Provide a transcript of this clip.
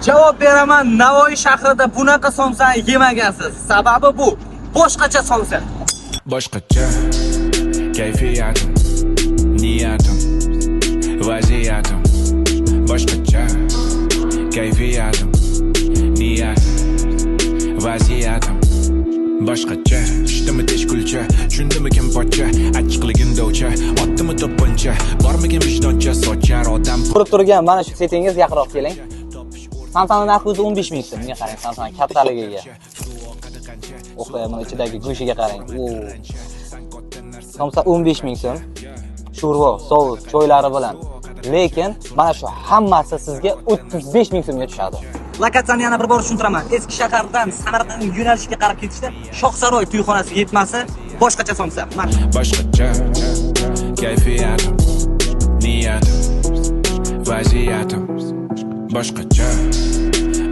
Javob beraman, Navoiy shahrida bunaqa somsani yemagansiz. Sababi bu boshqacha somsa. Boshqacha kayfiyatim, niyatim, vaziyatim. Boshqacha kayfiyatim, niyatim, vaziyatim. Boshqacha tushdimi tesh kulcha, tushundimi kim pochcha, achchiqligin dovcha, otdimi to'pponcha, bormikin vijdoncha, sochar odam. Ko'rib turgan mana shu setingiz, yaqinroq keling. Somsani narxi o'zi 15 ming so'm. Bunga qarang, somsani kattaligiga. O'qi, buni ichidagi go'shiga qarang. O. Somsa 15 ming so'm. Sho'rva, sous, choylari bilan. Lekin mana shu hammasi sizga 35 ming so'mga tushadi. Lokatsiyani yana bir bor tushuntiraman. Eski shahardan Samarqand yo'nalishiga qarab ketishda Shohsaroy to'yxonasi yetmasi, boshqacha somsa. Mana. Boshqacha kayfiyatim, niyatim, vaziyatim. Boshqacha.